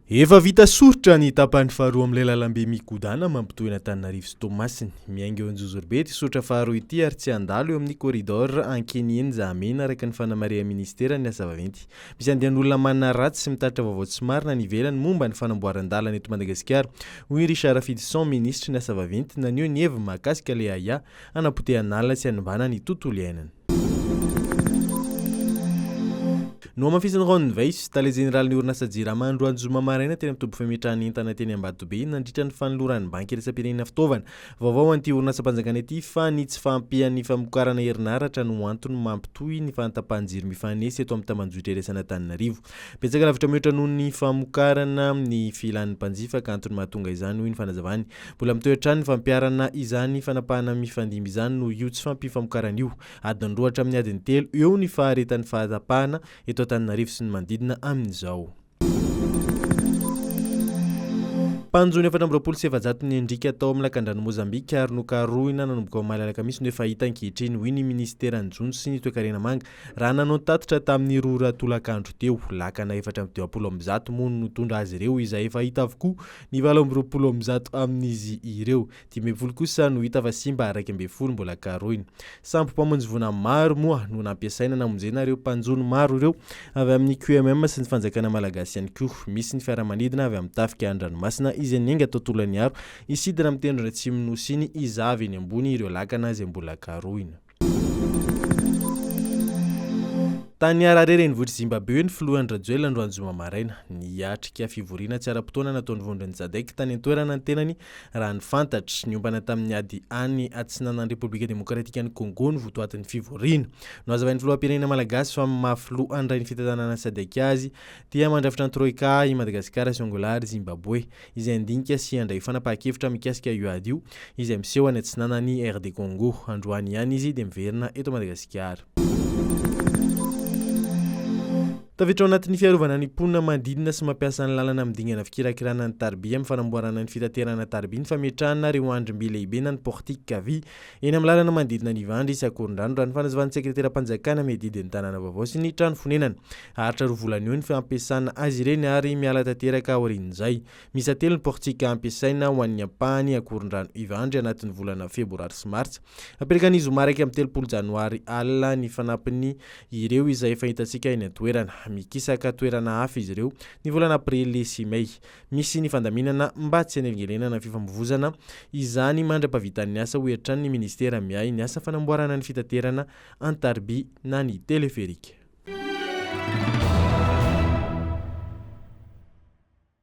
Efa vita soritra ny tapany faharoa amin'ilay lalambe migodàna mampitohy an'Antananarivo sy Toamasina. Miainga eo Anjozorobe ity soritra faharoa ity ary tsy handalo eo amin'ny corridor Ankeniheny Zahamena araka ny fanamarihan'ny minisiteran'ny asa vaventy. Misy andian'olona manaratsy sy mitatitra vaovao tsy marina any ivelany momba ny fanamboaran-dalana eto Madagasikara, hoy i Richard Rafidison, minisitry ny asa vaventy, naneho ny heviny mahakasika ilay ahiahy hanapotehan'ala sy hanimbana ny tontolo iainana. Nohamafisin'i Ron Weiss, tale jeneralin'ny orinasa Jirama androany zoma maraina teny amin'ny toby fametrahana entana teny Ambatobe nandritra ny fanoloran'ny Banky iraisam-pirenena fitaovana vaovao ho an'ity orinasam-panjakana ity fa ny tsy fahampian'ny famokarana herinaratra no antony mampitohy ny fahatapahan-jiro mifanesy eto amin'ny tambanjotra iraisan'Antananarivo. Betsaka lavitra mihoatra noho ny famokarana ny filan'ny mpanjifa ka antony mahatonga izany hoy ny fanazavany. Mbola mitohy hatrany ny fampiharana izany fanapahana mifandimby izany noho io tsy fahampiam-famokarana io. Adiny roa hatramin'ny adiny telo eo ny faharetan'ny fahatapahana eto Antananarivo sy ny manodidina amin'izao. Mpanjono 424 ny endrika tao amin'ny lakandrano Mozambika ary nokarohina nanomboka omaly alakamisy no efa hita ankehitriny, hoy ny minisiteran'ny jono sy ny toekarena manga raha nanao tatitra tamin'ny 2 ora tolakandro teo. Lakana 154 moa no nitondra azy ireo izay efa hita avokoa Ny 128 amin'izy ireo. 15 kosa no hita fa simba ary 11 mbola karohina. Sambo mpamonjy voina maro moa no nampiasaina namonjena ireo mpanjono maro ireo avy amin'ny QMM sy ny fanjakana malagasy ihany koa. Misy ny fiaramanidina avy amin'ny tafika an-dranomasina izay niainga tao Tolaniaro hisidina amin'ny tendrony atsimon'ny nosy iny hizaha avy eny ambony ireo lakana izay mbola karohina. Tany Harare renivohitr'i Zimbabwe ny filoha Andry Rajoelina androany zoma maraina. Niatrika fivoriana tsy ara-potoana nataon'ny vondron'ny Sadec tany an-toerana ny tenany raha ny fantatra. Niompana tamin'ny ady any atsinanan'ny Repoblika Demokratikan'i Congo ny votoatin'ny fivoriana. Nohazavain'ny filoham-pirenena malagasy fa amin'ny maha filoha handray ny fitantanana Sadec azy dia mandrafitra ny Troika i Madagasikara sy Angola ary Zimbabwe. izay handinika sy handray fanapahan-kevitra mikasika io ady io, izay miseho any atsinanan'i RD Congo. Androany ihany izy dia miverina eto Madagasikara. Tafiditra ao anatin'ny fiarovana ny mponina manodidina sy mampiasa ny lalana amin'ny dingana fikirakirana ny tariby amin'ny fanamboarana ny fitaterana tariby ny fametrahana ireo andrim-by lehibe na ny portique vy eny amin'ny lalana manodidina ny Ivandry sy Akorondrano raha ny fanazavan'ny sekreteram-panjakana miadidy ny tanàna vaovao sy ny trano fonenana. Haharitra roa volana eo ny fampiasana azy ireny ary miala tanteraka aorian'izay. Miisa telo ny portique ampiasaina ho an'ny ampahany Akorondrano Ivandry anatin'ny volana febroary sy martsa. Apetraka ny zoma 31 janoary alina ny fanampiny ireo izay efa hitantsika eny an-toerana. Mikisaka toerana hafa izy ireo ny volana aprily sy mey. Misy ny fandaminana mba tsy hanelingelenana fifamoivozana izany mandra-pahavitan'ny asa hoy hatrany ny minisitera miahy ny asa fanamboarana ny fitaterana an-tariby na ny teleferika.